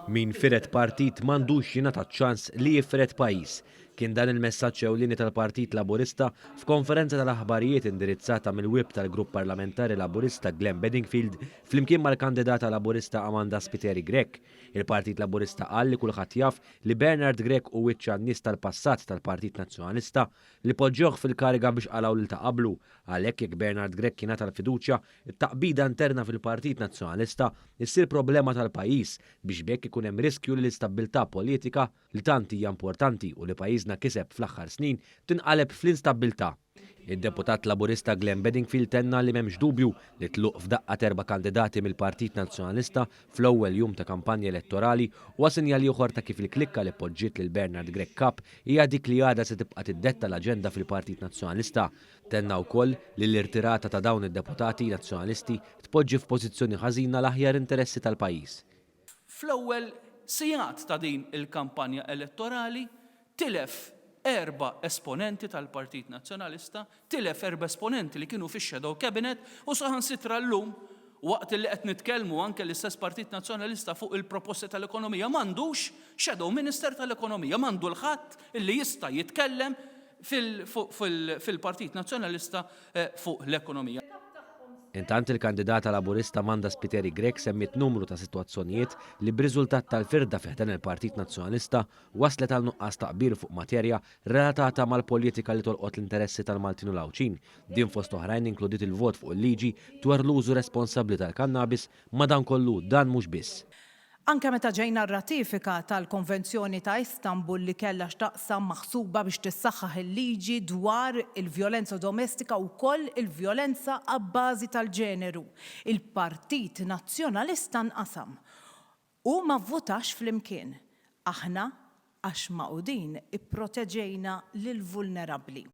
Min fired partit m'għandux jingħata ċ-ċans li jifred pajjiż. Kien dan il-messaġġ ewlieni tal-Partit Laburista f'konferenza tal-aħbarijiet indirizzata mill-Whip tal-Grupp Parlamentari Laburista Glenn Bedingfield flimkien mal-kandidata Laburista Amanda Spiteri Grech. Il-Partit Laburista qal li kulħadd jaf li Bernard Grech hu wiċċ għan-nies tal-passat tal-Partit Nazzjonalista li poġġewh fil-kariga biex qalgħu lil ta' qablu. Għalhekk jekk Bernard Grech jingħata l-fiduċja, it-taqbida interna fil-Partit Nazzjonalista issir problema tal-pajjiż biex b'hekk ikun hemm riskju li l-istabbiltà politika li tant hija importanti u li pajjiżna kiseb fl-aħħar snin tinqaleb fl-instabbiltà. Id-Deputat Laburista Glenn Bedingfield tenna li m'hemmx dubju li t-tluq f'daqqa t'erba' kandidati mill-Partit Nazzjonalista fl-ewwel jum ta' kampanja elettorali huwa sinjal ieħor ta' kif il-klikka li poġġiet lil Bernard Grech Kap hija dik li għadha se tibqa' tiddetta l-aġenda fil-Partit Nazzjonalista. Tenna wkoll li l-irtirata ta' dawn id-deputati Nazzjonalisti tpoġġi f'pożizzjoni ħażina l-aħjar interessi tal-pajjiż. Fl-ewwel sigħat ta' din il-kampanja elettorali tilef erba' esponenti tal-Partit Nazzjonalista, tilef erba' esponenti li kienu fix-shadow cabinet u saħansitra llum, waqt li qed nitkellmu anke l-istess Partit Nazzjonalista fuq il-proposti tal-ekonomija m'għandux shadow minister tal-ekonomija, m'għandu l-ħadd li jista' jitkellem fil-Partit Nazzjonalista fuq l-ekonomija. Intant il-kandidata Laburista Amanda Spiteri Grech semmiet numru ta' sitwazzjonijiet li b'riżultat tal-firda fi ħdan il-Partit Nazzjonalista waslet għal nuqqas ta' qbil fuq materja relatata mal-politika li tolqot l-interessi tal-Maltin u l-Għawdxin. Din fost oħrajn inkludiet il-vot fuq il-liġi dwar l-użu responsabbli tal-kannabis, madankollu dan mhux biss. Anke meta ġejna r-ratifika tal-Konvenzjoni ta' Istanbul li kellha x'taqsam maħsuba biex tissaħħaħ il-liġi dwar il-vjolenza domestika u wkoll il-vjolenza abbażi tal-ġeneru, il-Partit Nazzjonalista nqasam u ma vvutax flimkien. Aħna, għax magħqudin, ipproteġejna lill-vulnerabbli.